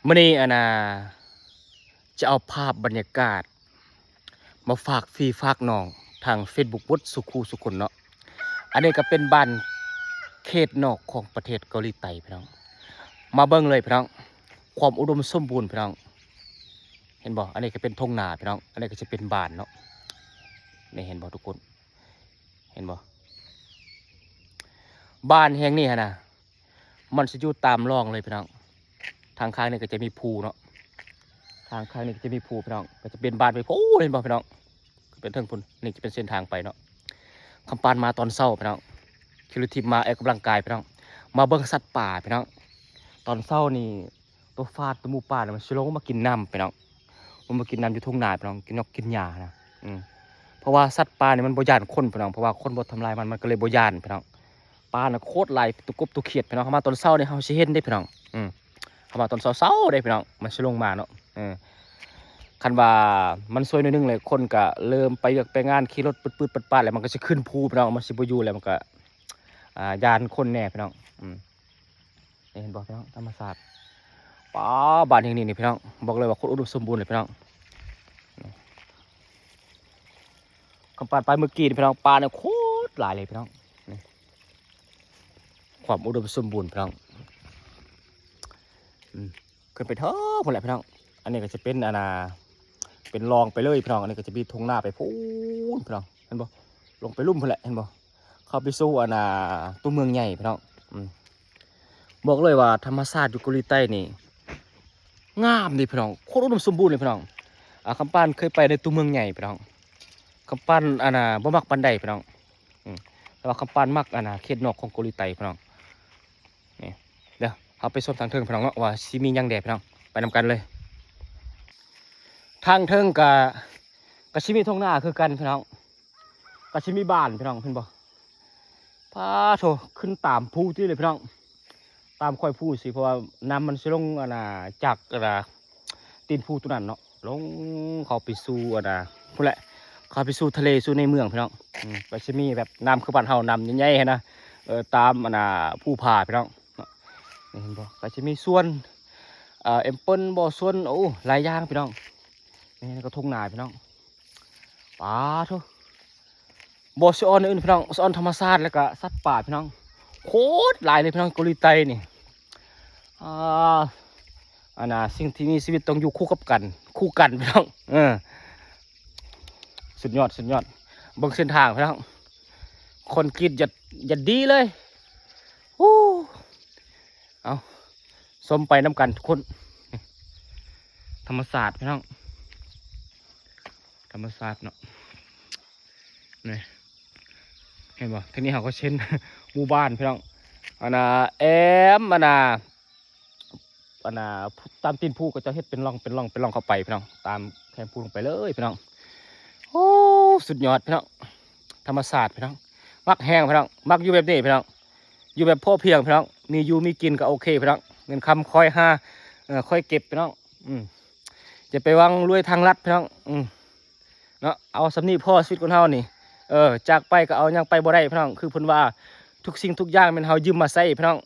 ມື້ນີ້ອັນນ່າ ຈະເອົາພາບບັນຍາກາດມາຝາກພີ່ຝາກນ້ອງທາງເຟສບຸກເບິດສູ່ຄູ່ສູ່ຄົນເນາະ. ອັນນີ້ກໍເປັນບ້ານເຂດນອກຂອງປະເທດເກົາຫຼີໃຕ້ພີ່ນ້ອງ. ມາເບິ່ງເລີຍພີ່ນ້ອງ ຄວາມອຸດົມສົມບູນພີ່ນ້ອງ. ເຫັນບໍ່? ອັນນີ້ກໍເປັນທົ່ງນາພີ່ນ້ອງ, ອັນນີ້ກໍຈະເປັນບ້ານເນາະ. ນີ້ເຫັນບໍ່ທຸກຄົນ? ເຫັນບໍ່? ບ້ານແຫ່ງນີ້ຫັ້ນນະ ມັນຊິຢູ່ຕາມຮ່ອງເລີຍພີ່ນ້ອງ. ທາງຂ້າງນີ້ກໍຈະມີພູເນາະ, ທາງຂ້າງນີ້ກໍຈະມີພູພີ່ນ້ອງ, ກໍຈະເປັນບ້ານໄປພຸ້ນ ເຫັນບໍ່ພີ່ນ້ອງ? ຂຶ້ນໄປເທິງພຸ້ນ. ນີ້ຈະເປັນເສັ້ນທາງໄປເນາະ. ຄຳປານມາຕອນເຊົ້າພີ່ນ້ອງ, ຂີ່ລົດຖີບມາອອກກຳລັງກາຍພີ່ນ້ອງ. ມາເບິ່ງສັດປ່າພີ່ນ້ອງ. ຕອນເຊົ້ານີ້ ໂຕຟາດ ໂຕໝູປ່ານີ້ ມັນຊິລົງມາກິນນ້ຳພີ່ນ້ອງ, ມັນມາກິນນ້ຳຢູ່ທົ່ງນາພີ່ນ້ອງ, ກິນນອກກິນຫຍ້ານະ. ອືມ ເພາະວ່າສັດປ່ານີ້ມັນບໍ່ຢ້ານຄົນພີ່ນ້ອງ, ເພາະວ່າຄົນບໍ່ທຳລາຍມັນ ມັນກໍເລີຍບໍ່ຢ້ານພີ່ນ້ອງ. ປ່ານະໂຄດຫຼາຍ ໂຕກົບໂຕຂຽດພີ່ນ້ອງ. ເຮົາມາຕອນເຊົ້ານີ້ເຮົາຊິເຫັນເດ້ພີ່ນ້ອງ. ອືມ ເຮົາມາຕອນເຊົ້າໆເດ້ພີ່ນ້ອງ, ມັນຊິລົງມາເນາະ. ເອີ ຄັນວ່າມັນສວຍໜ້ອຍໜຶ່ງແລ້ວ ຄົນກໍເລີ່ມໄປວຽກໄປງານ ຂີ່ລົດປຶດໆປາດໆ ແລ້ວມັນກໍຊິຂຶ້ນພູພີ່ນ້ອງ, ມັນຊິບໍ່ຢູ່ແລ້ວ ມັນກໍ ອ່າ ຢ້ານຄົນແດ່ພີ່ນ້ອງ. ອືມ ນີ້ເຫັນບໍ່ພີ່ນ້ອງ? ທຳມະຊາດ. ປ້າ ບ້ານແຫ່ງນີ້ນີ້ພີ່ນ້ອງ ບອກເລີຍວ່າໂຄດອຸດົມສົມບູນເລີຍພີ່ນ້ອງ. ຄຳປານໄປມື້ກີ້ນີ້ພີ່ນ້ອງ ປ່ານີ້ໂຄດຫຼາຍເລີຍພີ່ນ້ອງ. ນີ້ ຄວາມອຸດົມສົມບູນພີ່ນ້ອງ. ອືມ ຂຶ້ນໄປເທິງພຸ້ນແຫຼະພີ່ນ້ອງ. ອັນນີ້ກໍຈະເປັນອັນນ່າ ເປັນຮ່ອງໄປເລີຍພີ່ນ້ອງ. ອັນນີ້ກໍຈະມີທົ່ງນາໄປພຸ້ນພີ່ນ້ອງ, ເຫັນບໍ່? ລົງໄປລຸ່ມພຸ້ນແຫຼະ ເຫັນບໍ່? ເຂົ້າໄປສູ່ອັນນ່າ ຕົວເມືອງໃຫຍ່ພີ່ນ້ອງ. ອືມ ບອກເລີຍວ່າທຳມະຊາດຢູ່ເກົາຫຼີໃຕ້ນີ້ງາມເດ້ພີ່ນ້ອງ, ໂຄດອຸດົມສົມບູນເລີຍພີ່ນ້ອງ. ອ່າ ຄຳປານເຄີຍໄປໃນຕົວເມືອງໃຫຍ່ພີ່ນ້ອງ, ຄຳປານອັນນ່າ ບໍ່ມັກປານໃດພີ່ນ້ອງ. ອືມ ແຕ່ວ່າຄຳປານມັກອັນນ່າ ເຂດນອກຂອງເກົາຫຼີໃຕ້ພີ່ນ້ອງ. ນີ້ ດຽວເຮົາໄປຊົມທາງເທິງພີ່ນ້ອງເນາະ ວ່າຊິມີຫຍັງແດ່ພີ່ນ້ອງ, ໄປນຳກັນເລີຍ. ທາງເທິງກະ ກະຊິມີທົ່ງນາຄືກັນພີ່ນ້ອງ, ກະຊິມີບ້ານພີ່ນ້ອງ ເຫັນບໍ່? ປາໂທ້ ຂຶ້ນຕາມພູຕິເລີຍພີ່ນ້ອງ, ຕາມຂ້ອຍພູຊິ ເພາະວ່ານ້ຳມັນຊິລົງອັນນ່າ ຈາກອັນນ່າ ຕີນພູຕົວນັ້ນເນາະ ລົງເຂົ້າໄປສູ່ອັນນ່າ ພຸ້ນແຫຼະ ເຂົ້າໄປສູ່ທະເລ ສູ່ໃນເມືອງພີ່ນ້ອງ. ອືມ ກໍຊິມີແບບນ້ຳຄືບ້ານເຮົາ ນ້ຳໃຫຍ່ໆຫັ້ນນະ ເອີ ຕາມອັນນ່າ ພູຜາພີ່ນ້ອງເນາະ. ນີ້ເຫັນບໍ່? ກໍຊິມີສວນ ເອີ ແອມເປິນບໍ ສວນ ໂອ້ ຫຼາຍຢ່າງພີ່ນ້ອງ. ນີ້ກໍທົ່ງນາພີ່ນ້ອງ. ປາໂທ້ ບໍ່ສະອອນອື່ນພີ່ນ້ອງ, ສະອອນທຳມະຊາດ ແລ້ວກະສັດປ່າພີ່ນ້ອງ. ໂຄດຫຼາຍເລີຍພີ່ນ້ອງ ເກົາຫຼີໃຕ້ນີ້. ອ່າ ອັນນ່າ ສິ່ງທີ່ມີຊີວິດຕ້ອງຢູ່ຄູ່ກັບກັນ ຄູ່ກັນພີ່ນ້ອງ. ເອີ ສຸດຍອດ ສຸດຍອດ. ເບິ່ງເສັ້ນທາງພີ່ນ້ອງ, ຄອນກຣີດຢ່າ ຢ່າງດີເລີຍ. ໂອ້ ເອົາ ຊົມໄປນຳກັນທຸກຄົນ. ທຳມະຊາດພີ່ນ້ອງ ທຳມະຊາດເນາະ. ນີ້ ເຫັນບໍ່? ທາງນີ້ເຮົາກໍຊິເຫັນໝູ່ບ້ານພີ່ນ້ອງ, ອັນນ່າ ແອ້ມ ອັນນ່າ ອັນນ່າ ຕາມຕີນພູ ເຂົາເຈົ້າເຮັດເປັນຮ່ອງ ເປັນຮ່ອງ ເປັນຮ່ອງເຂົ້າໄປພີ່ນ້ອງ, ຕາມແຄມພູລົງໄປເລີຍພີ່ນ້ອງ. ໂອ້ ສຸດຍອດພີ່ນ້ອງ, ທຳມະຊາດພີ່ນ້ອງ. ມັກແຮງພີ່ນ້ອງ, ມັກຢູ່ແບບນີ້ພີ່ນ້ອງ, ຢູ່ແບບພໍພຽງພີ່ນ້ອງ, ມີຢູ່ມີກິນກໍໂອເຄພີ່ນ້ອງ. ເງິນຄຳຄ່ອຍຫາ ເອີ ຄ່ອຍເກັບພີ່ນ້ອງ. ອືມ ຢ່າໄປຫວັງລວຍທາງລັດພີ່ນ້ອງ. ອືມ ເນາະ ເອົາສ່ຳນີ້ພໍ ຊີວິດຄົນເຮົານີ້. ເອີ ຈາກໄປກໍເອົາຫຍັງໄປບໍ່ໄດ້ພີ່ນ້ອງ, ຄືເພິ່ນວ່າ ທຸກສິ່ງທຸກຢ່າງແມ່ນເຮົາຢືມມາໃຊ້ພີ່ນ້ອງ,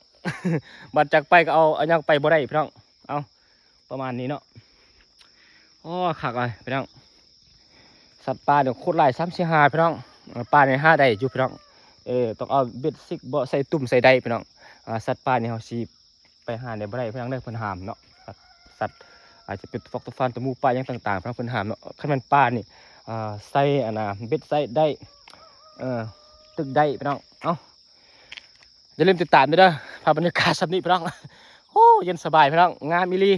ບັດຈາກໄປກໍເອົາ ເອົາຫຍັງໄປບໍ່ໄດ້ພີ່ນ້ອງ. ເອົາ ປະມານນີ້ເນາະ. ໂອ້ ຄັກເລີຍພີ່ນ້ອງ, ສັດປ່ານີ້ໂຄດຫຼາຍ ສາມສີ່ຫ້າພີ່ນ້ອງ. ເອີ ປ່ານີ້ຫາໄດ້ຢູ່ພີ່ນ້ອງ, ເອີ ຕ້ອງເອົາເບັດຊິກເບາະ ໃສ່ຕຸ່ມໃສ່ໄດພີ່ນ້ອງ. ເອີ ສັດປ່ານີ້ເຮົາຊິ ໄປຫາໄດ້ບໍ່ໄດ້ພີ່ນ້ອງເດີ ເພິ່ນຫ້າມເນາະ. ສັດ ສັດອາດຈະເປັນຟອກໂຕຟານ ໂຕໝູປ່າຫຍັງຕ່າງໆ ພີ່ນ້ອງ ເພິ່ນຫ້າມເນາະ. ຄັນແມ່ນປ່ານີ້ ເອີ ໃສ່ອັນນ່າ ເບັດໃສ່ໄດ້ ເອີ ຕຶກໄດ້ພີ່ນ້ອງ. ເອົາ ຢ່າລືມຕິດຕາມເດີ ພາບບັນຍາກາດສ່ຳນີ້ພີ່ນ້ອງ. ໂອ້ ເຢັນສະບາຍພີ່ນ້ອງ, ງາມອີ່ຫຼີ.